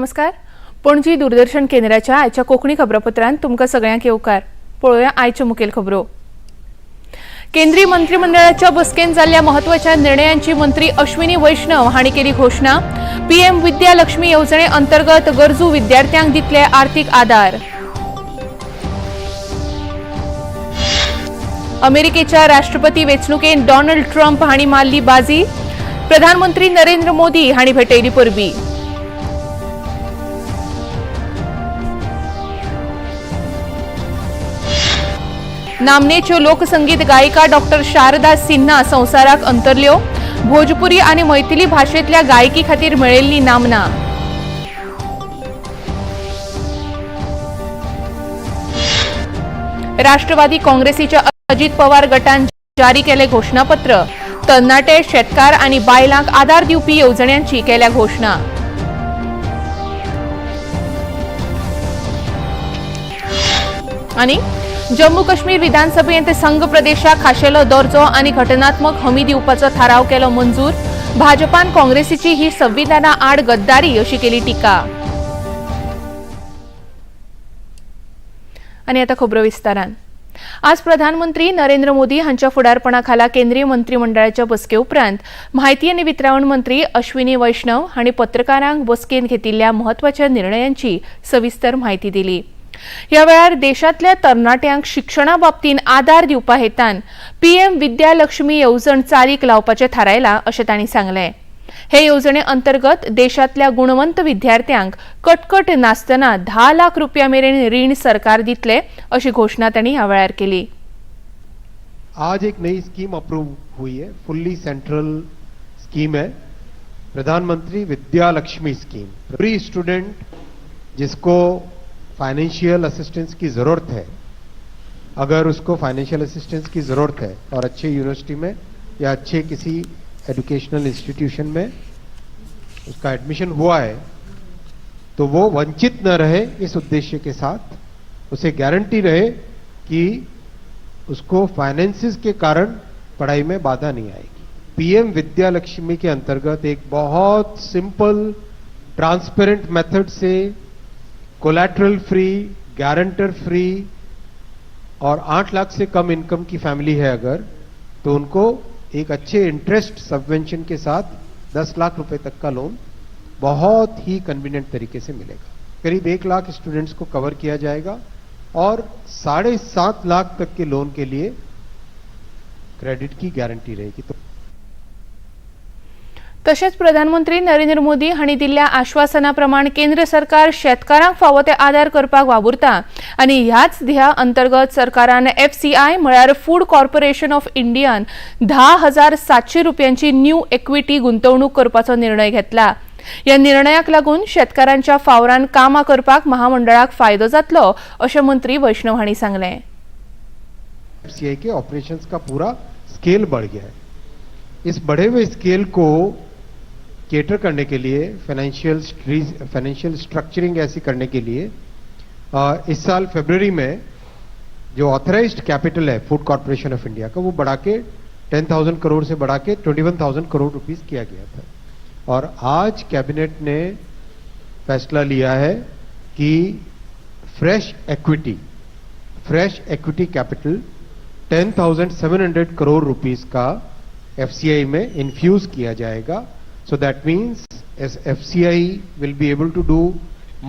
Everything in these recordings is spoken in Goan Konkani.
नमस्कार. पणजी दूरदर्शन केंद्राच्या आयच्या कोंकणी खबरापत्रांत तुमकां सगळ्यांक येवकार. पळोवया आयच्यो मुखेल खबरो. केंद्रीय मंत्रिमंडळाच्या बसकेंत जाल्ल्या म्हत्वाच्या निर्णयांची मंत्री अश्विनी वैष्णव हांणी केली घोशणा. पीएम विद्या लक्ष्मी येवजणे अंतर्गत गरजू विद्यार्थ्यांक दितले आर्थिक आदार. अमेरिकेच्या राष्ट्रपती वेंचणुकेंत डोनाल्ड ट्रम्प हांणी मारली बाजी. प्रधानमंत्री नरेंद्र मोदी हांणी भेटयली परबी. नामनेच्यो लोकसंगीत गायिका डॉक्टर शारदा सिन्हा संवसाराक अंतरल्यो. भोजपुरी आनी मैथिली भाशेंतल्या गायकी खातीर मेळिल्ली नामना. राष्ट्रवादी काँग्रेसीच्या अजित पवार गटान जारी केले घोषणापत्र. तरणाटे, शेतकार आनी बायलांक आदार दिवपी येवजण्यांची केल्या घोशणा. आनी जम्मू काश्मीर विधानसभेंत संघ प्रदेशाक खाशेलो दर्जो आनी घटनात्मक हमी दिवपाचो थाराव केलो मंजूर. भाजपान काँग्रेसीची ही संविधाना आड गद्दारी अशी केली टिका. आनी आतां खबरो विस्तारान. आज प्रधानमंत्री नरेंद्र मोदी हांच्या फुडारपणा खाला केंद्रीय मंत्रिमंडळाच्या बसके उपरांत म्हायती आनी वितरावण मंत्री अश्विनी वैष्णव हांणी पत्रकारांक बसकेंत घेतिल्ल्या म्हत्वाच्या निर्णयांची सविस्तर म्हायती दिली. ह्या वेळार देशांतल्या तरणाट्यांक शिक्षणा बाबतींत आदार दिवपा हेतान पीएम विद्या लक्ष्मी येवजण चालीक लावपाचें थारायलां अशें तांणी सांगलें. हे येवजणे अंतर्गत देशांतल्या गुणवंत विद्यार्थ्यांक कटकट नासतना 10 लाख रुपया मेरेन रीण सरकार दितले अशी घोशणा तांणी ह्या वेळार केली. आज एक नई स्कीम अप्रूव हुई है, फुल्ली सेंट्रल स्कीम है, प्रधानमंत्री Vidya Lakshmi scheme. Pre student जिसको फाइनेंशियल असिस्टेंस की जरूरत है, अगर उसको फाइनेंशियल असिस्टेंस की जरूरत है और अच्छे यूनिवर्सिटी में या अच्छे किसी एजुकेशनल इंस्टीट्यूशन में उसका एडमिशन हुआ है, तो वो वंचित न रहे, इस उद्देश्य के साथ उसे गारंटी रहे कि उसको फाइनेंसेस के कारण पढ़ाई में बाधा नहीं आएगी। पीएम विद्या लक्ष्मी के अंतर्गत एक बहुत सिंपल, ट्रांसपेरेंट मेथड से कोलैटरल फ्री, गारंटर फ्री और 8 लाख से कम इनकम की फैमिली है अगर, तो उनको एक अच्छे इंटरेस्ट सबवेंशन के साथ 10 लाख रुपए तक का लोन बहुत ही कन्वीनियंट तरीके से मिलेगा। करीब 1 लाख स्टूडेंट्स को कवर किया जाएगा और 7.5 लाख तक के लोन के लिए क्रेडिट की गारंटी रहेगी। तो तशेंच प्रधानमंत्री नरेंद्र मोदी हांणी दिल्ल्या आश्वासना प्रमाण केंद्र सरकार शेतकारांक फावो ते आदार करपाक वावुरता आनी ह्याच ध्येया अंतर्गत सरकारान एफसीआय म्हळ्यार फूड कॉर्पोरेशन ऑफ इंडियान 10,700 रुपयांची न्यू इक्विटी गुंतवणूक करपाचो निर्णय घेतला. ह्या निर्णयाक लागून शेतकारांच्या फावरान कामां करपाक महामंडळाक फायदो जातलो अशें मंत्री वैष्णव हांणी सांगलें. एफसीआई के ऑपरेशंस का पूरा स्केल बढ़ गया है। इस बढ़े हुए स्केल को केटर करने के लिए, फाइनेंशियल फाइनेंशियल स्ट्रक्चरिंग ऐसी करने के लिए इस साल फरवरी में जो ऑथराइज्ड कैपिटल है फूड कॉर्पोरेशन ऑफ इंडिया का, वो बढ़ा के 10,000 करोड़ से बढ़ा के 21,000 करोड़ रुपीस किया गया था। और आज कैबिनेट ने फैसला लिया है कि fresh equity capital 10,700 crore rupees का एफसीआई में इन्फ्यूज किया जाएगा। So that means FCI will be able to do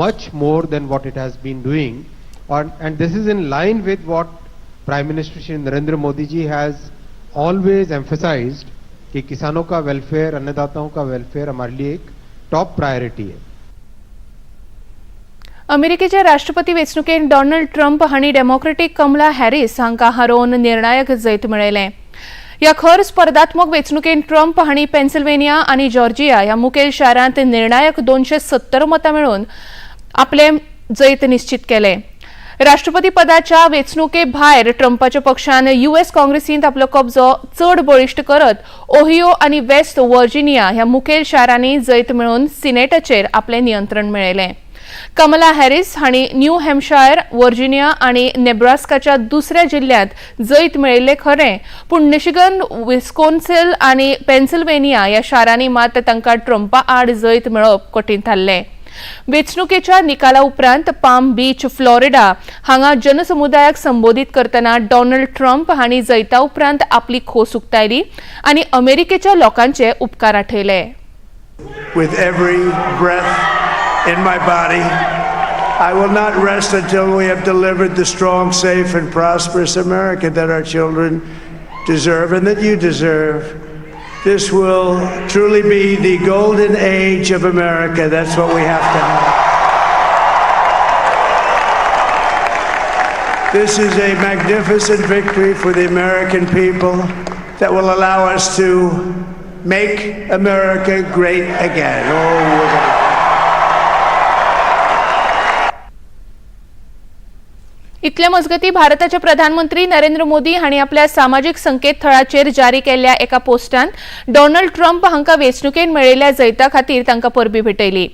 much more than what it has been doing. And this is in line with what Prime Minister Shri Narendra Modi ji has always emphasized कि किसानों का वेलफेयर, अन्नदाताओं का वेलफेयर हमारे लिए एक टॉप प्रायोरिटी है। अमेरिकेचे राष्ट्रपती वेंचणुकेंत डोनाल्ड ट्रम्प हांणी डेमोक्रेटीक कमला हॅरिस हांकां हारोवन निर्णायक जैत मेळयलें. ह्या खर स्पर्धात्मक वेंचणुकेंत ट्रम्प हांणी पेन्सिल्वेनिया आनी जॉर्जिया ह्या मुखेल शारांत निर्णायक 270 मतां मेळोवन आपलें जैत निश्चित केलें. राष्ट्रपती पदाच्या वेंचणुके भायर ट्रम्पाच्या पक्षान युएस काँग्रेसींत आपलो कब्जो चड बळिश्ट करत ओहियो आनी वेस्ट वर्जिनिया ह्या मुखेल शारांनी जैत मेळोवन सिनेटाचेर आपलें नियंत्रण मेळयलें. कमला हॅरिस हांणी न्यू हॅम्पशायर, वर्जिनिया आनी नेब्रास्काच्या दुसऱ्या जिल्ल्यांत जैत मेळयल्लें खरें, पूण मिशिगन, विस्कोन्सिन आनी पेन्सिल्वेनिया ह्या शारांनी मात तांकां ट्रंपा आड जैत मेळोवप कठीण थारलें. वेंचणुकेच्या निकाला उपरांत पाम बीच, फ्लॉरिडा हांगा जनसमुदायाक संबोधीत करतना डोनाल्ड ट्रम्प हांणी जैता उपरांत आपली खोस उक्तायली आनी अमेरिकेच्या लोकांचे उपकार आठयले. With every breath in my body, I will not rest until we have delivered the strong, safe, and prosperous America that our children deserve and that you deserve. This will truly be the golden age of America. That's what we have to have. This is a magnificent victory for the American people that will allow us to make America great again. Oh, we're gonna. इतले मजगती भारताचे प्रधानमंत्री नरेंद्र मोदी हांणी आपल्या सामाजीक संकेतथळाचेर जारी केल्ल्या एका पोस्टांत डोनाल्ड ट्रम्प हांकां वेंचणुकेन मेळिल्ल्या जैता खातीर तांकां परबी भेटयली.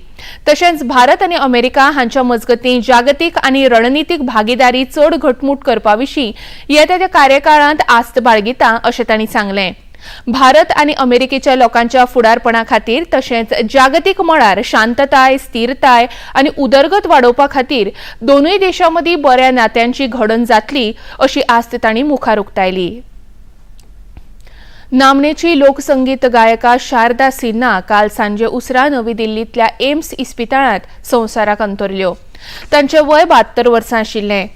तशेंच भारत आनी अमेरिका हांच्या मजगतीं जागतीक आनी रणनितीक भागीदारी चड घटमूट करपा विशीं येता त्या कार्यकाळांत आस्त बाळगिता अशें तांणी सांगलें. भारत आनी अमेरिकेच्या लोकांच्या फुडारपणा खातीर तशेंच जागतीक मळार शांतताय, स्थिरताय आनी उदरगत वाडोवपा खातीर दोनूय देशां मदीं बऱ्या नात्यांची घडण जातली अशी आस्त तांणी मुखार उक्तायली. नामनेची लोकसंगीत गायका शारदा सिन्हा काल सांजे उसरां नवी दिल्लींतल्या एम्स इस्पितळांत संवसाराक अंतरल्यो. तांचें वय 72 वर्सां आशिल्लें.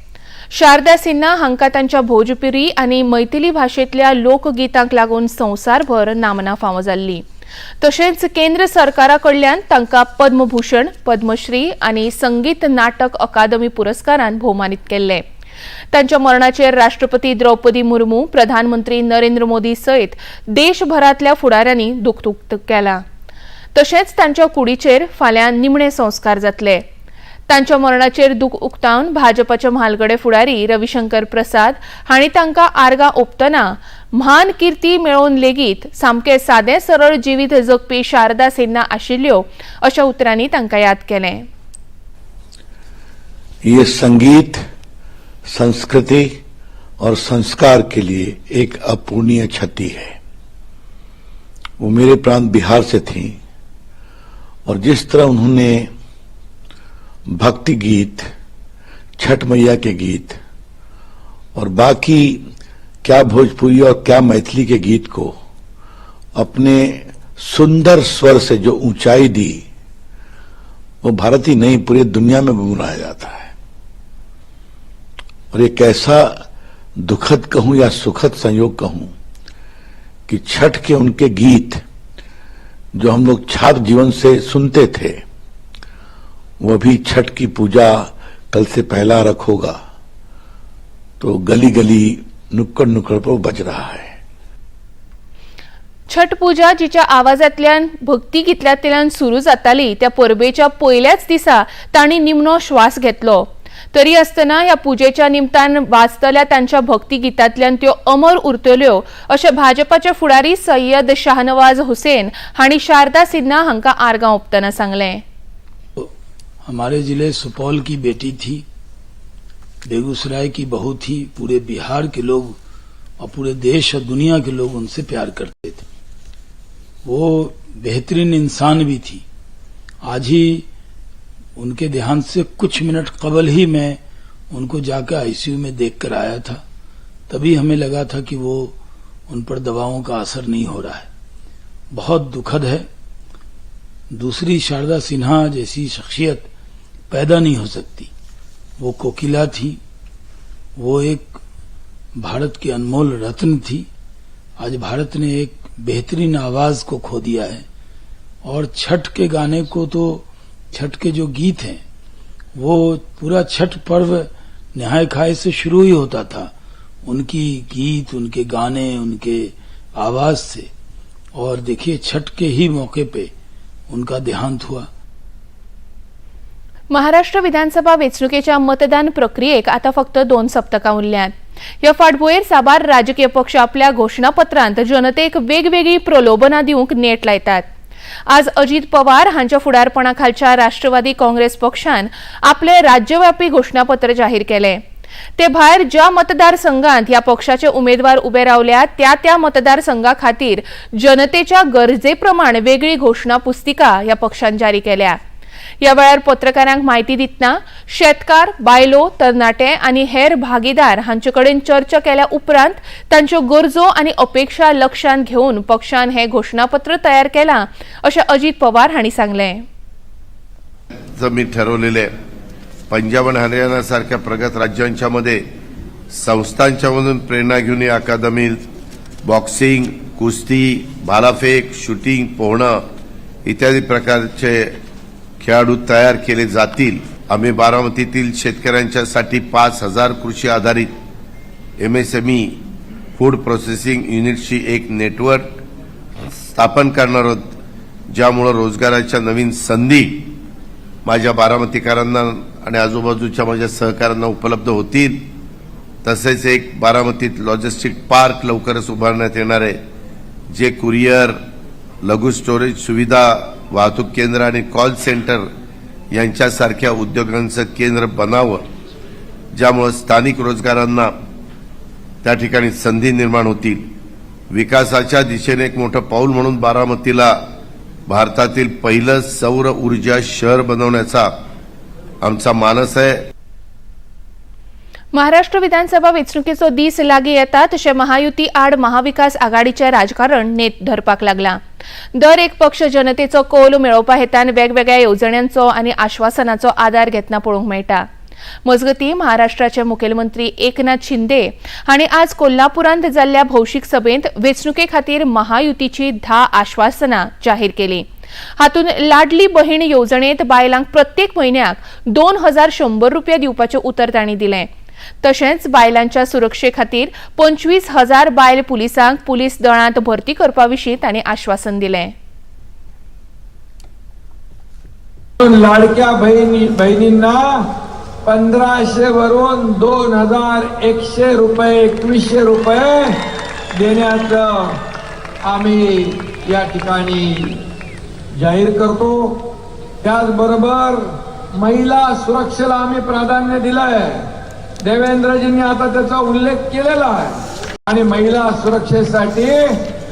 शारदा सिन्हा हांकां तांच्या भोजपुरी आनी मैथिली भाशेंतल्या लोकगितांक लागून संवसारभर नामना फावो जाल्ली. तशेंच केंद्र सरकारा कडल्यान तांकां पद्मभूषण, पद्मश्री आनी संगीत नाटक अकादमी पुरस्कारान भोवमानीत केल्ले. तांच्या मरणाचेर राष्ट्रपती द्रौपदी मुर्मू, प्रधानमंत्री नरेंद्र मोदी सयत देशभरांतल्या फुडाऱ्यांनी दुख्ख उक्त केलां. तशेंच तांच्या कुडीचेर फाल्यां निमणे संस्कार जातले. तांच्या मरणाचेर दुख उक्तावन भाजपाचे म्हालगडे फुडारी रविशंकर प्रसाद हांणी तांकां आर्गां ओंपतना म्हान किर्ती मेळोवन लेगीत सामकें सादें सरळ जिवीत जगपी शारदा सिन्हा आशिल्ल्यो अशा उतरांनी तांकां याद केलें. ये संगीत, संस्कृति और संस्कार के लिए एक अपूर्णीय क्षति है. वो मेरे प्रांत बिहार से थी और जिस तरह उन्होंने भक्ति गीत, छठ मैया के गीत और बाकी क्या भोजपुरी और क्या मैथिली के गीत को अपने सुंदर स्वर से जो ऊंचाई दी, वो भारत ही नहीं पूरी दुनिया में गुनगुनाया जाता है. और एक ऐसा दुखद कहूं या सुखद संयोग कहूं कि छठ के उनके गीत जो हम लोग छात्र जीवन से सुनते थे, वो भी छठ की पूजा कल से पहला अर्घ होगा तो गली गली, नुक्कड़ नुक्कड़ पर बज रहा है. छठ पूजा जिच्या आवाजांतल्यान भक्ती गितांतल्यान सुरू जाताली त्या परबेच्या पयल्याच दिसा तांणी निमणो श्वास घेतलो. तरी आसतना ह्या पुजेच्या निमतान वाजतल्या तांच्या भक्ती गितांतल्यान त्यो अमर उरतल्यो अशें भाजपाचे फुडारी सय्यद शाहनवाज हुसेन हांणी शारदा सिन्हा हांकां आर्गां ओंपतना सांगलें. हमारे जिले सुपौल की बेटी थी, बेगूसराय की बहू थी. पूरे बिहार के लोग और पूरे देश और दुनिया के लोग उनसे प्यार करते थे. वो बेहतरीन इंसान भी थी. आज ही उनके देहांत से कुछ मिनट कबल ही मैं उनको जाकर आईसीयू में देख कर आया था. तभी हमें लगा था कि वो उन पर दवाओं का असर नहीं हो रहा है. बहुत दुखद है. दूसरी शारदा सिन्हा जैसी शख्सियत पैदा नहीं हो सकती. वो कोकिला थी, वो एक भारत की अनमोल रत्न थी. आज भारत ने एक बेहतरीन आवाज को खो दिया है. और छठ के गाने को तो, छठ के जो गीत हैं, वो पूरा छठ पर्व नहाय खाए से शुरू ही होता था उनकी गीत, उनके गाने, उनके आवाज से. और देखिए, छठ के ही मौके पे उनका देहांत हुआ. महाराष्ट्र विधानसभा वेंचणुकेच्या मतदान प्रक्रियेक आतां फक्त 2 सप्तकां उरल्यांत. ह्या फाटभुंयेर साबार राजकीय पक्ष आपल्या घोशणापत्रांत जनतेक वेगवेगळीं प्रलोभनां दिवंक नेट लायतात. आज अजित पवार हांच्या फुडारपणा खालच्या राष्ट्रवादी काँग्रेस पक्षान आपले राज्यव्यापी घोशणापत्र जाहीर केलें. ते भायर ज्या मतदारसंघात ह्या पक्षाचे उमेदवार उबे रावल्यात त्या त्या मतदारसंघा खातीर जनतेच्या गरजे प्रमाण वेगळी घोशणा पुस्तिका ह्या पक्षान जारी केल्या. ह्या वेळार पत्रकारांक म्हायती दितना शेतकार, बायलो, तरणाटे आनी हेर भागीदार हांचे कडेन चर्चा केल्या उपरांत तांच्यो गरजो आनी अपेक्षा लक्षांत घेवन पक्षान हे घोशणापत्र तयार केलां अशें अजीत पवार हांणी सांगलें. मी ठरवलेले पंजाब आणि हरियाणासारख्या प्रगत राज्यांच्या मध्ये संस्थांच्यामधून प्रेरणा घेऊन ही अकादमी बॉक्सिंग, कुस्ती, भालाफेक, शूटिंग, पोहणं इत्यादी प्रकारचे खेळाडू तयार केले जातील. आम्ही बारामतीतील शेतकऱ्यांच्यासाठी 5,000 कृषी आधारित एमएसएमई फूड प्रोसेसिंग युनिटची एक नेटवर्क स्थापन करणार आहोत, ज्यामुळे रोजगाराच्या नवीन संधी माझ्या बारामतीकरांना आणि आजूबाजूच्या माझ्या सहकाऱ्यांना उपलब्ध होतील. तसेच एक बारामतीत लॉजिस्टिक पार्क लवकरच उभारण्यात येणार आहे, जे कुरिअर, लघु स्टोरेज सुविधा, वाहतूक केंद्र आणि कॉल सेंटर यांच्यासारख्या उद्योगांचं केंद्र बनावं, ज्यामुळे स्थानिक रोजगारांना त्या ठिकाणी संधी निर्माण होतील. विकासाच्या दिशेने एक मोठं पाऊल म्हणून बारामतीला भारतातील पहिलं सौर ऊर्जा शहर बनवण्याचा आमचा मानस आहे. महाराष्ट्र विधानसभा वेंचणुकेचो दीस लागीं येता तशें महायुती आड महाविकास आघाडीचें राजकारण नेट धरपाक लागलां. दर एक पक्ष जनतेचो कौल मेळोवपा हेतान वेगवेगळ्या येवजण्यांचो आनी आश्वासनाचो आदार घेतना पळोवंक मेळटा. मजगतीं महाराष्ट्राचे मुखेलमंत्री एकनाथ शिंदे हांणी आज कोल्हापुरांत जाल्ल्या भौशीक सभेंत वेंचणुके खातीर महायुतीची 10 आश्वासनां जाहीर केली. हातूंत लाडली बहीण येवजणेंत बायलांक प्रत्येक म्हयन्याक 2100 रुपया दिवपाचें उतर तांणी दिलें. तशेंच बायलांच्या सुरक्षे खातीर 25,000 बायल पुलिसांक पुलीस दळांत भरती करपा विशीं तांणी आश्वासन दिलें. लाडक्या बहिणींना 1500 वरून 2100 रुपये, 2100 रुपये देण्याचं आम्ही या ठिकाणी जाहीर करतो. त्याचबरोबर महिला सुरक्षेला आम्ही प्राधान्य दिलंय. देवेंद्रजींनी आता त्याचा उल्लेख केलेला आहे. आणि महिला सुरक्षेसाठी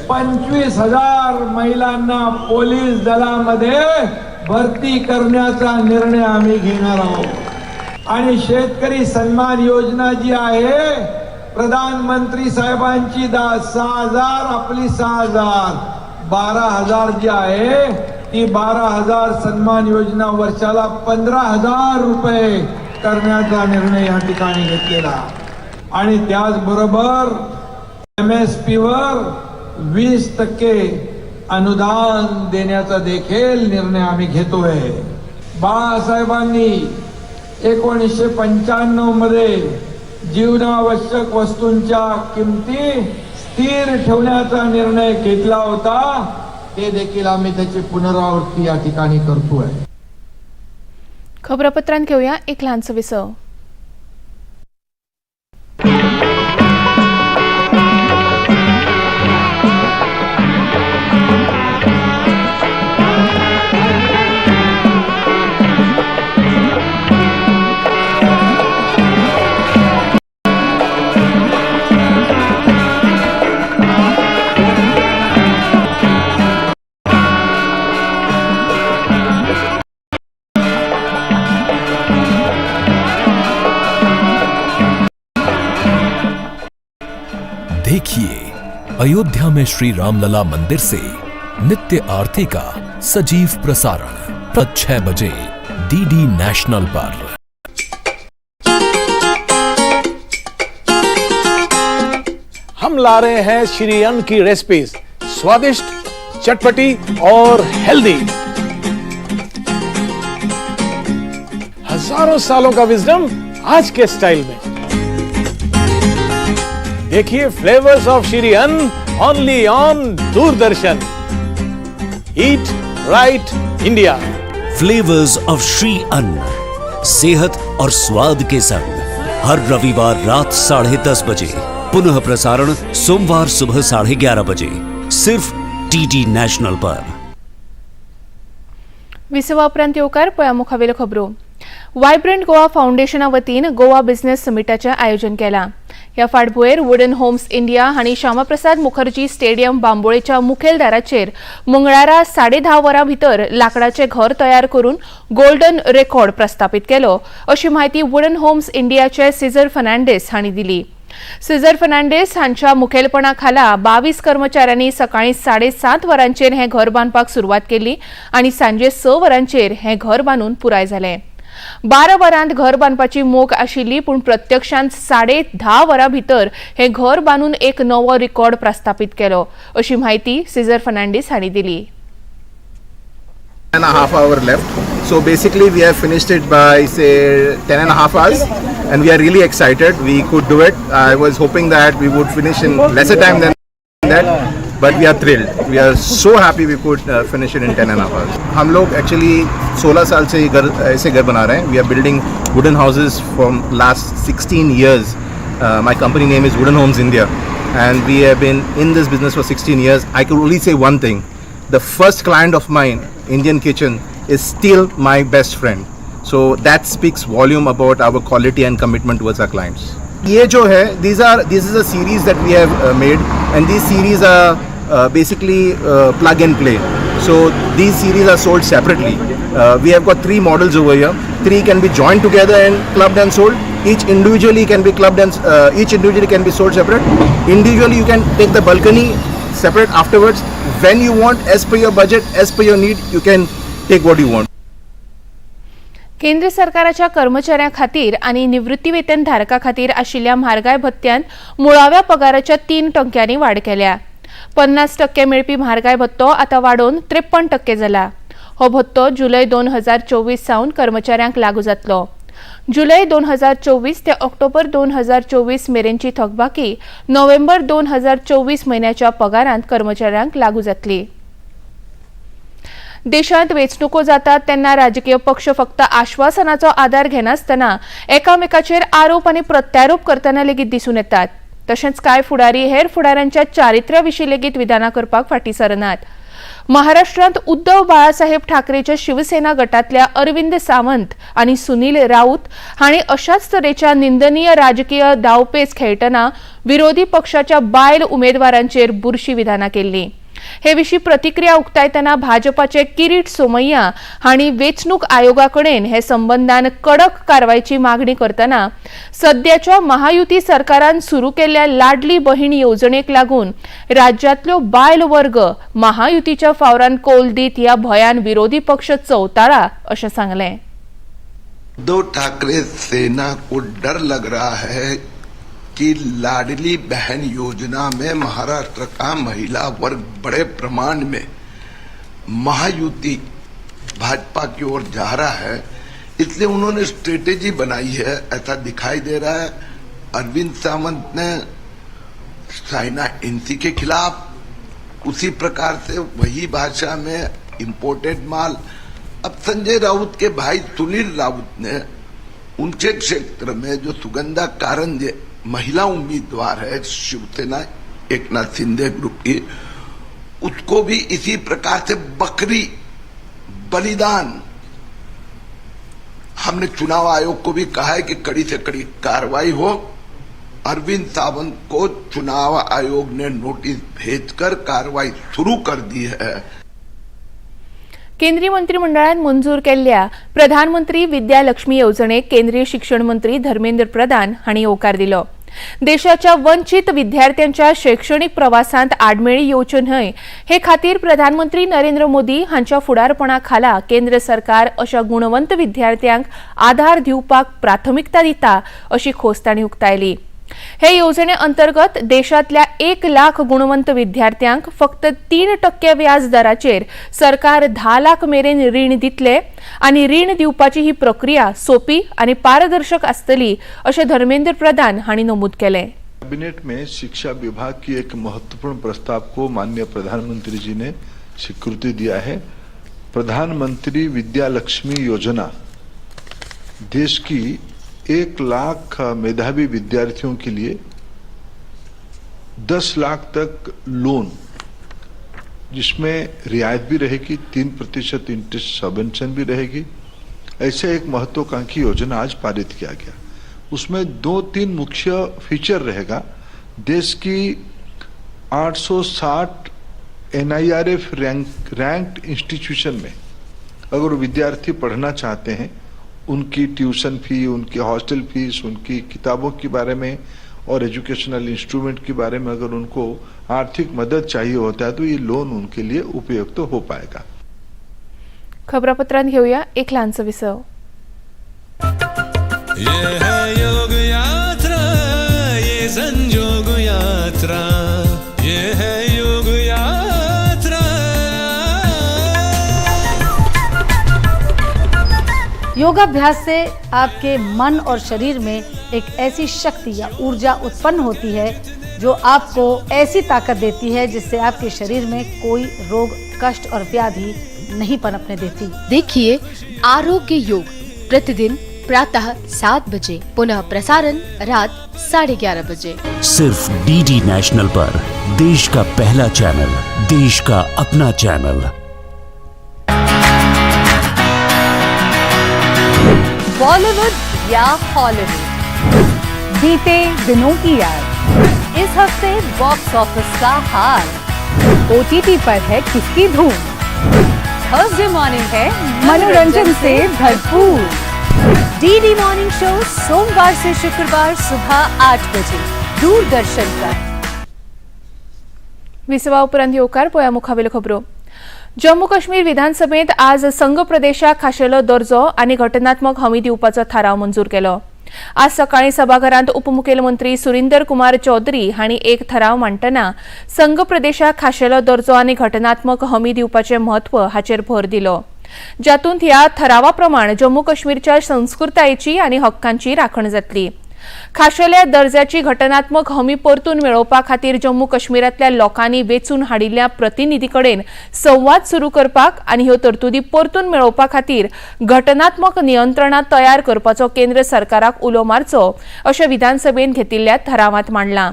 25,000 महिलांना पोलीस दलामध्ये भरती करण्याचा निर्णय आम्ही घेणार आहोत. आणि शेतकरी सन्मान योजना जी आहे, प्रधानमंत्री साहेबांची 6,000, आपली 6,000, 12,000 जी आहे ती 12,000 सन्मान योजना वर्षाला 15,000 रुपये करण्याचा निर्णय या ठिकाणी घेतलेला. आणि त्याचबरोबर MSP वर 20% अनुदान देण्याचा देखील निर्णय आम्ही घेतोय. बाळासाहेबांनी 1995 मध्ये जीवनावश्यक वस्तूंच्या किमती स्थिर ठेवण्याचा निर्णय घेतला होता, ते देखील आम्ही त्याची पुनरावृत्ती या ठिकाणी करतोय. खबरापत्रांत घेऊया एक ल्हानसो विसव. देखिए अयोध्या में श्री रामलला मंदिर से नित्य आरती का सजीव प्रसारण 6 बजे डीडी नेशनल पर. हम ला रहे हैं श्री अन्न की रेसिपीज, स्वादिष्ट, चटपटी और हेल्दी. हजारों सालों का विजडम आज के स्टाइल में. देखिए flavours of Shri Anna only on Doordarshan. Eat right India. Flavours of Shri Anna, सेहत और स्वाद के संग हर रविवार रात 10:30 बजे, पुनः प्रसारण सोमवार सुबह 11:30 बजे, सिर्फ डीडी नेशनल पर. विसवा उपरांत येवकार. पळया मुखावेल्यो खबरो. वायब्रंट गोवा फावंडेशना वतीन गोवा बिझनेस समिटाचें आयोजन केलां. ह्या फाटभुंयेर वुडन होम्स इंडिया हांणी श्यामाप्रसाद मुखर्जी स्टेडियम बांबोळेच्या मुखेल दाराचेर मंगळारा 10:30 वरां भितर लांकडाचें घर तयार करून गोल्डन रेकॉर्ड प्रस्थापित केलो अशी म्हायती वुडन होम्स इंडियाचे सिझर फर्नांडीस हांणी दिली. सिझर फर्नांडीस हांच्या मुखेलपणा खाला 22 कर्मचाऱ्यांनी सकाळी 7:30 वरांचेर हें घर बांदपाक सुरवात केली आनी सांजे 6 वरांचेर हें घर बांदून पुराय जालें. 12 वरांत घर बांदपाची मोख आशिल्ली, पूण प्रत्यक्षांत 10:30 वरां भितर हें घर बांदून एक नवो रिकॉर्ड प्रस्थापित केलो अशी म्हायती सिझर फर्नांडीस हांणी दिली. 10.5 hour left. So basically we have finished it by say 10.5 hours and we are really excited we could do it. I was hoping that we would finish in lesser time than that, but we are thrilled. We are so happy we could finish it in 10.5 hours. Hum log actually 16 साल से घर ऐसे घर बना रहे हैं. We are building wooden houses from last 16 years. My company name is Wooden Homes India and we have been in this business for 16 years. I could only say one thing. The first client of mine, Indian Kitchen, is still my best friend. So that speaks volume about our quality and commitment towards our clients. ये जो है, this is a series that we have made, and these series are basically plug and play. So these series are sold separately. We have got 3 models over here. 3 can be joined together and clubbed and sold. Each individually can be clubbed and each individually can be sold separate. Individually you can take the balcony separate afterwards. When you want, as per your budget, as per your need, you can take what you want. केंद्र सरकाराच्या कर्मचाऱ्यां खातीर आनी निवृत्ती वेतन धारकां खातीर आशिल्ल्या म्हारगाय भत्त्यांत मुळाव्या पगाराच्या 3% वाड केल्या. 50% मेळपी म्हारगाय भत्तो आतां वाडोवन 53% जाला. हो भत्तो जुलय 2024 सावन कर्मचाऱ्यांक लागू जातलो. जुलय 2024 ते ऑक्टोबर 2024 मेरेनची थकबाकी नोव्हेंबर 2024 म्हयन्याच्या पगारांत कर्मचाऱ्यांक लागू जातली. देशांत वेंचणुको जातात तेन्ना राजकीय पक्ष फक्त आश्वासनाचो आदार घेनासतना एकामेकाचेर आरोप आनी प्रत्यारोप करतना लेगीत दिसून येतात. तशेंच कांय फुडारी हेर फुडाऱ्यांच्या चारित्र्या विशीं लेगीत विधानां करपाक फाटीं सरनात. महाराष्ट्रांत उद्धव बाळासाहेब ठाकरेच्या शिवसेना गटांतल्या अरविंद सावंत आनी सुनील राऊत हांणी अशाच तरेच्या निंदनीय राजकीय दावपेच खेळटना विरोधी पक्षाच्या बायल उमेदवारांचेर बुरशी विधानां केल्लीं. हे विशीं प्रतिक्रिया उक्तायतना भाजपाचे किरीट सोमय्या हांणी वेंचणूक आयोगा कडेन हे संबंदान कडक कारवायची मागणी करतना सद्याच्या महायुती सरकारान सुरू केल्ल्या लाडली बहीण येवजणेक लागून राज्यांतल्यो बायल वर्ग महायुतीच्या फावरान कोल दीत ह्या भंयान विरोधी पक्ष चवताळा अशें सांगलें. उद्धव ठाकरे सेना को डर लग रहा है कि लाडली बहन योजना में महाराष्ट्र का महिला वर्ग बड़े प्रमाण में महायुति भाजपा की ओर जा रहा है, इसलिए उन्होंने स्ट्रेटेजी बनाई है, ऐसा दिखाई दे रहा है. अरविंद सावंत ने साइना एनसी के खिलाफ उसी प्रकार से वही भाषा में इंपोर्टेड माल, अब संजय राउत के भाई सुनील राउत ने उनके क्षेत्र में जो सुगंधा कारंजे महिला उम्मीदवार है शिवसेना एकनाथ शिंदे ग्रुप की, उसको भी इसी प्रकार से बकरी बलिदान, हमने चुनाव आयोग को भी कहा है कि कड़ी से कड़ी कार्रवाई हो. अरविंद सावंत को चुनाव आयोग ने नोटिस भेजकर कार्रवाई शुरू कर दी है. केंद्रीय मंत्रिमंडळान मंजूर केल्ल्या प्रधानमंत्री विद्या लक्ष्मी येवजणेक केंद्रीय शिक्षण मंत्री धर्मेंद्र प्रधान हांणी येवकार दिलो. देशाच्या वंचित विद्यार्थ्यांच्या शैक्षणिक प्रवासांत आडमेळी येवच्यो न्हय हे खातीर प्रधानमंत्री नरेंद्र मोदी हांच्या फुडारपणा खाला केंद्र सरकार अशा गुणवंत विद्यार्थ्यांक आधार दिवपाक प्राथमिकता दिता अशी खोस तांणी उक्तायली. हे येवजणे अंतर्गत देशांतल्या 1 लाख गुणवंत विद्यार्थ्यांक फक्त 3% व्याज दराचेर सरकार 10 लाख मेरेन रीण दितले आनी रीण दिवपाची ही प्रक्रिया सोपी आनी पारदर्शक आसतली अशें धर्मेंद्र प्रधान हांणी नमूद केलें. कैबिनेट में शिक्षा विभाग की एक महत्वपूर्ण प्रस्ताव को माननीय प्रधानमंत्री जी ने स्वीकृति दिया है. प्रधानमंत्री विद्या लक्ष्मी योजना देश की 1 लाख मेधावी विद्यार्थियों के लिए 10 लाख तक लोन, जिसमें रियायत भी रहेगी, 3% इंटरेस्ट सबवेंशन भी रहेगी. ऐसे एक महत्वाकांक्षी योजना आज पारित किया गया। उसमें 2-3 मुख्य फीचर रहेगा। देश की 860 NIRF ranked institution में अगर विद्यार्थी पढ़ना चाहते हैं, उनकी ट्यूशन फी, उनकी हॉस्टल फीस, उनकी किताबों के बारे में और एजुकेशनल इंस्ट्रूमेंट के बारे में अगर उनको आर्थिक मदद चाहिए होता है तो ये लोन उनके लिए उपयुक्त तो हो पाएगा। खबरापत्रांत घेऊया एक ल्हानसो विसव। ये है योग यात्रा, ये संजोग यात्रा, ये है योग यात्रा। योगाभ्यास से आपके मन और शरीर में एक ऐसी शक्ति या ऊर्जा उत्पन्न होती है जो आपको ऐसी ताकत देती है जिससे आपके शरीर में कोई रोग, कष्ट और व्याधि नहीं पनपने देती। देखिए आरोग्य योग प्रतिदिन प्रातः 7 बजे, पुनः प्रसारण रात 11:30 बजे, सिर्फ डीडी नेशनल पर। देश का पहला चैनल, देश का अपना चैनल। बॉलीवुड या हॉलीवुड, बीते दिनों की याद, इस हफ्ते बॉक्स ऑफिस का हाल, ओटीटी पर है किसकी धूम, थर्सडे मॉर्निंग है मनोरंजन से भरपूर। डीडी मॉर्निंग शो सोमवार से शुक्रवार सुबह 8 बजे दूरदर्शन पर। विसवा उपरांत येवकार पळया मुखावेल्यो खबरो। जम्मू काश्मीर विधानसभेंत आज संघ प्रदेशाक खाशेलो दर्जो आनी घटनात्मक हमी दिवपाचो थाराव मंजूर केलो। आज सकाळी सभाघरांत उपमुखेलमंत्री सुरिंदर कुमार चौधरी हांणी एक थाराव मांडटना संघ प्रदेशाक खाशेलो दर्जो आनी घटनात्मक हमी दिवपाचें म्हत्व हाचेर भर दिलो, जातूंत ह्या थारावा प्रमाण जम्मू काश्मीरच्या संस्कृतायेची आनी हक्कांची राखण जातली। खाशेल्या दर्जाची घटनात्मक हमी परतून मेळोवपा खातीर जम्मू काश्मीरांतल्या लोकांनी वेंचून हाडिल्ल्या प्रतिनिधी कडेन संवाद सुरू करपाक आनी ह्यो तरतुदी परतून मेळोवपा खातीर घटनात्मक नियंत्रणां तयार करपाचो केंद्र सरकाराक उलो मारचो अशें विधानसभेन घेतिल्ल्या थारावांत मांडलां।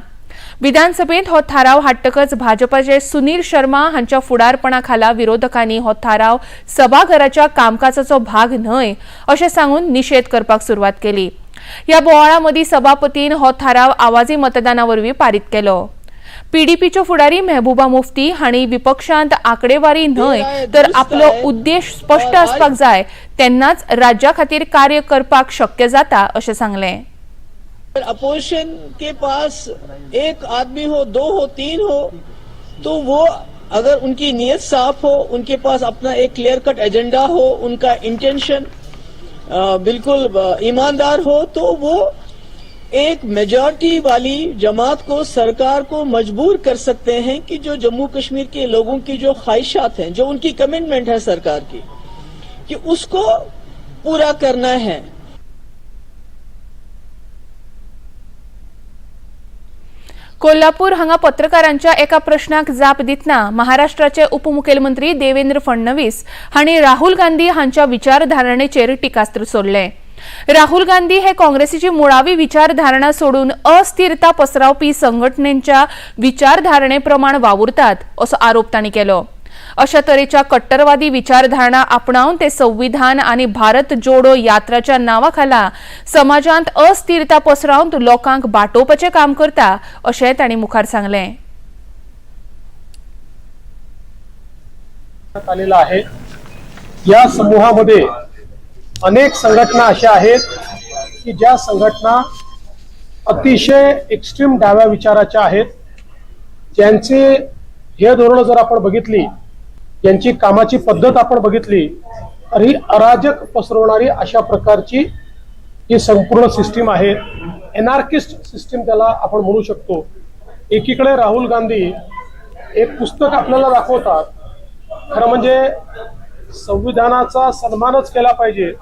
विधानसभेंत हो थाराव हाडटकच भाजपाचे सुनील शर्मा हांच्या फुडारपणा खाला विरोधकांनी हो थाराव सभाघराच्या कामकाजाचो भाग न्हय अशें सांगून निशेध करपाक सुरवात केली। ह्या बोवाळा मदीं सभापतीन हो थाराव आवाजी मतदाना वरवीं पारीत केलो। पीडीपीच्यो फुडारी मेहबूबा मुफ्ती हांणी विपक्षांत आंकडेवारी न्हय तर आपलो उद्देश स्पश्ट आसपाक जाय, तेन्नाच राज्या खातीर कार्य करपाक शक्य जाता अशें सांगलें। अपोजिशन के पास एक आदमी हो, 2 हो, 3 हो, तो वो अगर उनकी नीयत साफ हो, उनके पास अपना एक क्लियर कट एजेंडा हो, उनका इंटेंशन बिल्कुल ईमानदार हो, तो वो एक मेजॉरिटी वाली जमात को, सरकार को मजबूर कर सकते हैं कि जो जम्मू कश्मीर के लोगों की जो ख्वाहिशात हैं, जो उनकी कमिटमेंट है सरकार की, कि उसको पूरा करना है। कोल्हापूर हांगा पत्रकारांच्या एका प्रश्नाक जाप दितना महाराष्ट्राचे उपमुखेलमंत्री देवेंद्र फडणवीस हांणी राहुल गांधी हांच्या विचारधारणेचेर टिकास्त्र सोडलें। राहुल गांधी हे काँग्रेसीची मुळावी विचारधारणा सोडून अस्थिरता पसरावपी संघटनेच्या विचारधारणे प्रमाण वावुरतात असो आरोप तांणी केलो। अशा तरेच्या कट्टरवादी विचारधारणा आपणावन ते संविधान आणि भारत जोडो यात्राच्या नावाखाला समाजांत अस्थिरता पसरावन लोकांक बाटोवपाचें काम करता अशें तांणी मुखार सांगलें। आलेला आहे। या समूहामध्ये अनेक संघटना अशा आहेत की ज्या संघटना अतिशय एक्स्ट्रीम डाव्या विचाराच्या आहेत, ज्यांचे हे धोरण जर आपण बघितली, यांची कामाची पद्धत आपण बघितली तर ही अराजक पसरवणारी अशा प्रकारची ही संपूर्ण सिस्टीम आहे। एनार्किस्ट सिस्टीम त्याला आपण म्हणू शकतो। एकीकडे राहुल गांधी एक पुस्तक आपल्याला दाखवतात, खरं म्हणजे संविधानाचा सन्मानच केला पाहिजे,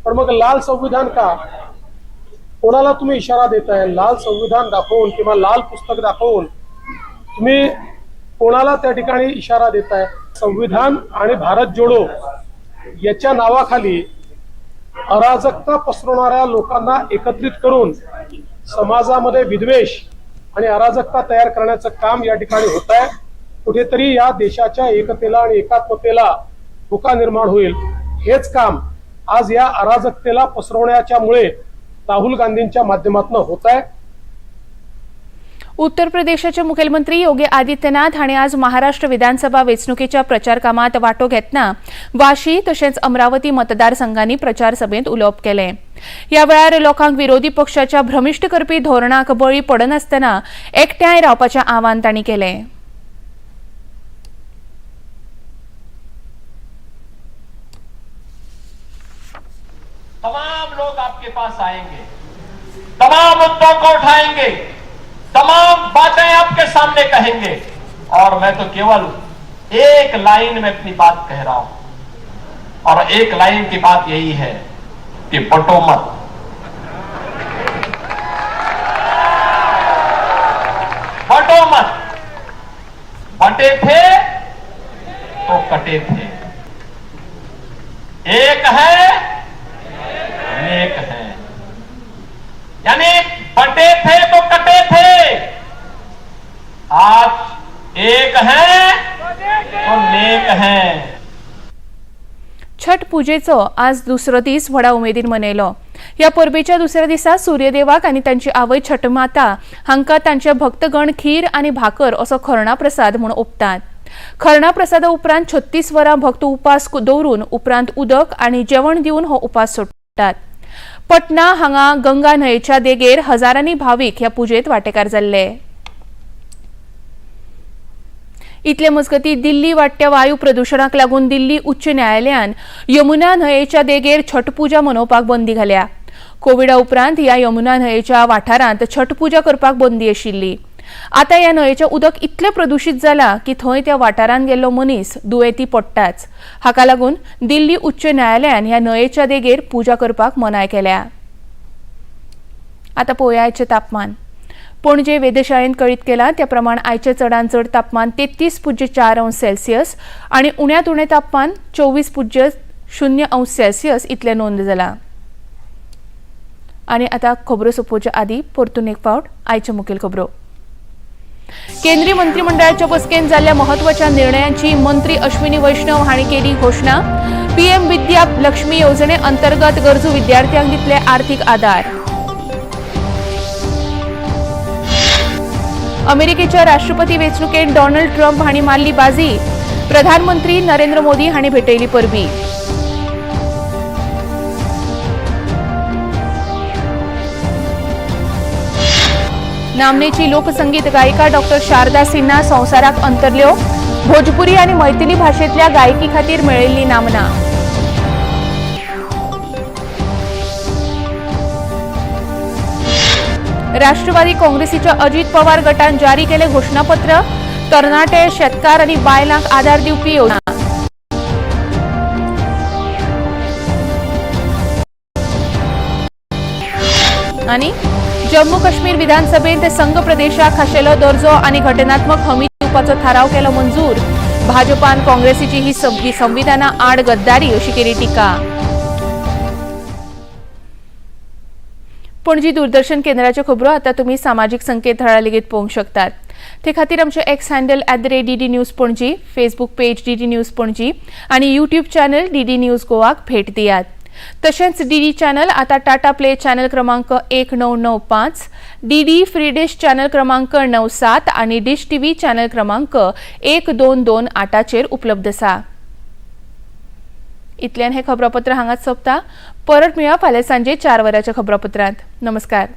पण मग लाल संविधान का? कोणाला तुम्ही इशारा देताय? लाल संविधान दाखवून किंवा लाल पुस्तक दाखवून तुम्ही कोणाला त्या ठिकाणी इशारा देताय? संविधान आणि भारत जोडो याच्या नावाखाली अराजकता पसरवणाऱ्या लोकांना एकत्रित करून समाजामध्ये विद्वेष आणि अराजकता तयार करण्याचं काम या ठिकाणी होत आहे। कुठेतरी या देशाच्या एकतेला आणि एकात्मतेला धोका निर्माण होईल, हेच काम आज या अराजकतेला पसरवण्याच्यामुळे राहुल गांधींच्या माध्यमातून होत आहे। उत्तर प्रदेशाचे मुख्यमंत्री योगी आदित्यनाथ हांणी आज महाराष्ट्र विधानसभा वेंचणुकेच्या प्रचार कामात वांटो घेतना वाशी तशेंच अमरावती मतदारसंघांनी प्रचार सभेंत उलोवप केलें। ह्या वेळार लोकांक विरोधी पक्षाच्या भ्रमिश्ट करपी धोरणाक बळी पडनासतना एकठांय रावपाचें आवाहन तांणी केलें। तमाम लोग आपके पास आएंगे, तमाम मुद्दों को उठाएंगे, तमाम बातें आपके सामने कहेंगे और मैं तो केवल एक लाइन में अपनी बात कह रहा हूं और एक लाइन की बात यही है कि बटो मत। बटो मत, बटे थे तो कटे थे। एक है नेक है, यानी बटे थे तो कटे थे, आज एक है तो नेक है। छठ पुजेचो आज दुसरो दीस व्हडा उमेदीन मनयलो। ह्या परबेच्या दुसऱ्या दिसा सूर्यदेवाक आनी तांची आवय छठमाता हांकां तांचे भक्तगण खीर आनी भाकर असो खर्णा प्रसाद म्हूण ओंपतात। खर्णा प्रसादा उपरांत 36 वरां भक्त उपास दवरून उपरांत उदक आनी जेवण दिवन हो उपास सोडटात। पटना हांगा गंगा न्हंयेच्या देगेर हजारांनी भावीक ह्या पुजेत वांटेकार जाल्ले। इतले मजगती दिल्ली वाडट्या वायू प्रदुशणाक लागून दिल्ली उच्च न्यायालयान यमुना न्हंयेच्या देगेर छठ पुजा मनोवपाक बंदी घाल्या। कोविडा उपरांत ह्या यमुना न्हंयेच्या वाठारांत छठ पुजा करपाक बंदी आशिल्ली। आतां ह्या न्हंयेचें उदक इतलें प्रदुशीत जालां की थंय त्या वाठारांत गेल्लो मनीस दुयेंती पडटाच। हाका लागून दिल्ली उच्च न्यायालयान ह्या न्हंयेच्या देगेर पुजा करपाक मनाय केल्या। आतां पळोवया आयचें तापमान। पणजे वेधशाळेन कळीत केलां त्या प्रमाण आयचें चडांत चड तापमान 33.4 अंश सेल्सियस आनी उण्यांत उणें तापमान 24.0 अंश सेल्सियस इतलें नोंद जालां। आनी आतां खबरो सोंपोवच्या आदीं परतून एक फावट आयच्यो मुखेल खबरो। केंद्रीय मंत्रिमंडळाच्या बसकेंत जाल्ल्या म्हत्वाच्या निर्णयांची मंत्री अश्विनी वैष्णव हांणी केली घोशणा। पीएम विद्या लक्ष्मी येवजणे अंतर्गत गरजू विद्यार्थ्यांक दितले आर्थिक आदार। अमेरिकेच्या राष्ट्रपती वेंचणुकेंत डोनाल्ड ट्रम्प हांणी मारली बाजी। प्रधानमंत्री नरेंद्र मोदी हांणी भेटयली परबी। नामनेची लोकसंगीत गायिका डॉक्टर शारदा सिन्हा संवसाराक अंतरल्यो। भोजपुरी आनी मैथिली भाशेंतल्या गायकी खातीर मेळिल्ली नामना। राष्ट्रवादी काँग्रेसीच्या अजित पवार गटान जारी केले घोषणापत्र। तरणाटे शेतकार आनी बायलांक आदार दिवपी योजना। आनी जम्मू काश्मीर विधानसभेंत संघ प्रदेशाक खाशेलो दर्जो आनी घटनात्मक हमी दिवपाचो थाराव केलो मंजूर। भाजपान काँग्रेसीची ही संविधाना आड गद्दारी अशी केली टीका। पणजी दूरदर्शन केंद्राच्यो खबरो आतां तुमी सामाजीक संकेतथळार लेगीत पळोवंक शकतात। ते खातीर आमचें X handle @DD News Panaji, Facebook page DD News Panaji आनी यूट्यूब चॅनल DD news गोवाक भेट दियात। तशेंच डीडी चॅनल आतां टाटा प्ले चॅनल क्रमांक 1995, डीडी फ्री डिश चॅनल क्रमांक 97 आनी डिश टीव्ही चॅनल क्रमांक 1228चेर उपलब्ध आसा। इतल्यान हें खबरापत्र हांगाच सोंपता। परत मेळया फाल्यां सांजे 4 वरांच्या खबरापत्रांत। नमस्कार।